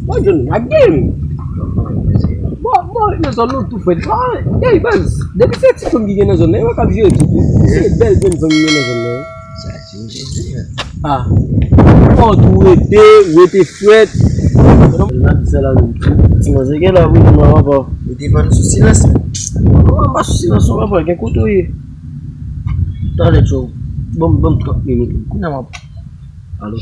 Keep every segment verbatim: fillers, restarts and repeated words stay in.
Bon, Johnny, a game. Bon, bon, nan zòn nou tou frèt. Ah, hey, baz, depi se ti fanm ki gen nan zòn nan, yo pa kab jere tout. Se bèl grenn fanm ki gen nan zòn nan. Sa ti mwen di, men. Ah. Fò tou rete, rete frèt. L ap di sa la menm. Ti manzè gen la, wi, mwen papa. Li te vann sou silans, men. Non, pa sou silans, non, papa, gen kote w ye. Talè, tchou. Ban m, ban m trant minit. Kounye a m ap. Alo.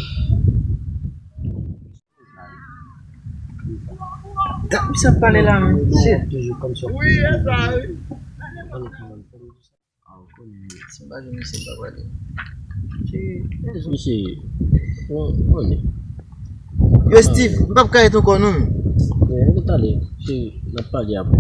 Dat misye ap pale la, men. Shit. Toujou kòm sòti. Wi, e sa, wi. An nou kanmenm. Ah, ou konnen. Si m pa jwenn misye, m pa prale. Cheri, misye, ou konnen. Yo, Steve, m p ap ka ret ankò, non. Wi, ann talè. Cheri, n ap pale apre.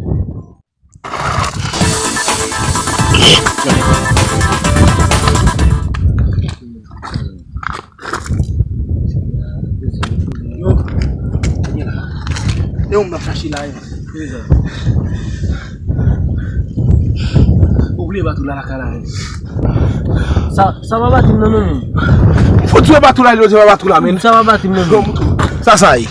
Yo. E ou m ap chache la, yo. Ou bliye bato la lakay la, yo. Sa, sa pa bati m nan, non, non. Fò di bato la, yo, se pa bato la, men. Sa pa bati m nan, non. Sa, sa ye.